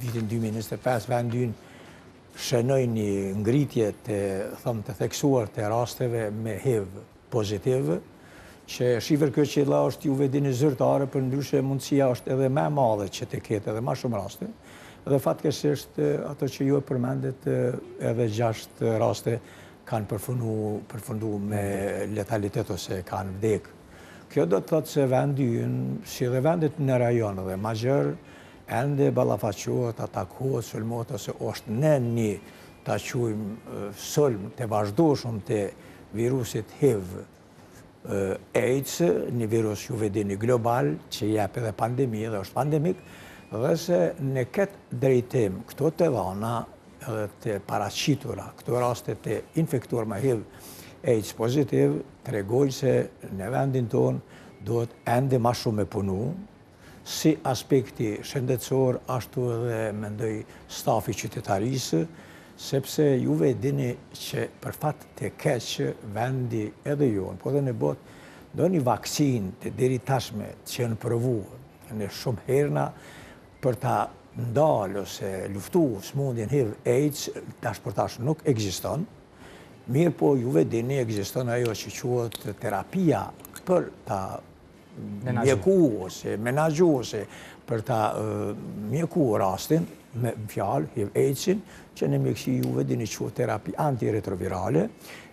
vitin 2025 vendi ynë shënoi një ngritje të, thëmë, të theksuar të rasteve me HIV pozitiv, që shifër kjo që la është juve dini zyrtare, përndryshe mundësia është edhe më e madhe që të ketë edhe ma shumë raste, dhe fatkeqësisht ato që ju e përmendet edhe 6 raste kanë përfundu, përfundu me letalitet ose kanë vdekë. Kjo do të thotë se vendi ynë, si dhe vendet në rajon dhe ma gjerë, ende ballafaqohet, atakohet, sulmohet ose është në një ta quajmë sulm të vazhdueshëm të virusit HIV AIDS, një virus ju vedini global që jep edhe pandemi dhe është pandemik, dhe se në këtë drejtim këto të dhana edhe të paraqitura, këto raste të infektuar me HIV AIDS pozitiv, tregojnë se në vendin tonë duhet ende ma shumë me punu, si aspekti shëndetësor, ashtu edhe mendoj stafi qytetarisë, sepse juve e dini që për fat të keq vendi edhe jonë, po edhe në botë, ndonjë vaksinë të deri tashme që janë provu në shumë herna për ta ndalë ose luftu sëmundjen HIV AIDS, tash për tash nuk ekziston, mirë po juve dini ekziston ajo që quhet terapia për ta mjeku ose menaxhu ose për ta mjeku rastin, me fjalë, HIV AIDS-in, që në mjekësi juve dini quhet terapi antiretrovirale,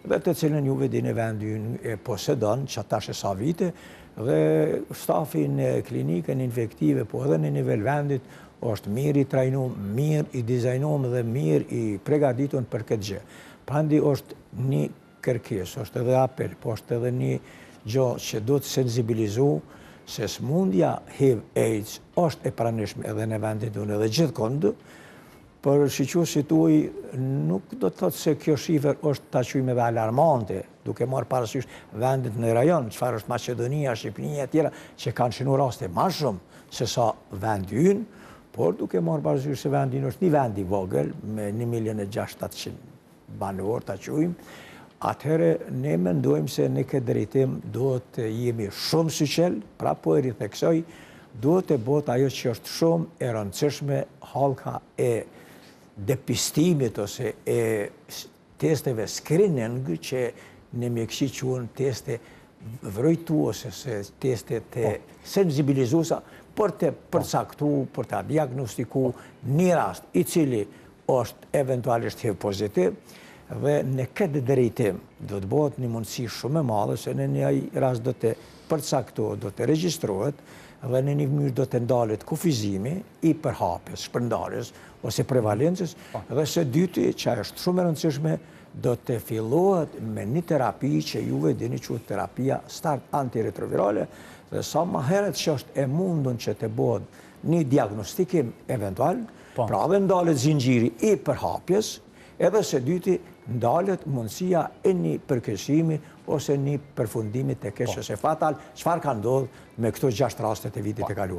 dhe të cilën juve dini vendi ynë e posedon, që tash e sa vite, dhe stafi në klinikën infektive, po edhe në nivel vendit, është mirë i trajnum, mirë i dizajnum dhe mirë i pregaditun për këtë gjë. Prandaj është një kërkesë, është edhe apel, po është edhe një gjë që duhet sensibilizu se sëmundja HIV AIDS është e pranishme edhe në vendin tonë edhe gjithkund, për shiquesit tuaj nuk do të thotë se kjo shifër është ta quajmë edhe alarmante, duke marrë parasysh vendet në rajon, çfarë është Maqedonia, Shqipëria e tjera, që kanë shënu raste ma shumë se sa vendi ynë, por duke marrë parasysh se vendi ynë është një vend i vogël me 1 milion e 600 banorë ta quajmë, atëherë ne mendojmë se në këtë drejtim duhet të jemi shumë syçel, pra po e ritheksoj, duhet të bëhet ajo që është shumë e rëndësishme, hallka e depistimit ose e testeve screening që në mjekësi quhen teste vrojtuese ose teste të po. sensibilizuesa për të përcaktu, për të diagnostiku një rast i cili është eventualisht HIV pozitiv dhe në këtë drejtim do të bëhet një mundësi shumë e madhe se në një rast do të përcaktohet, do të regjistrohet dhe në një mënyrë do të ndalet kufizimi i përhapjes, shpërndarjes ose prevalencës po. dhe së dyti që është shumë e rëndësishme do të fillohet me një terapi që juve dini quhet terapia start antiretrovirale dhe sa ma herët që është e mundun që të bëhet një diagnostikim eventual, po. pra dhe ndalet zinxhiri i përhapjes, edhe së dyti ndalet mundësia e një përkeqësimi ose një përfundimi të keq po. ose fatal, çfarë ka ndodhur me këto 6 rastet e vitit po. të kaluar.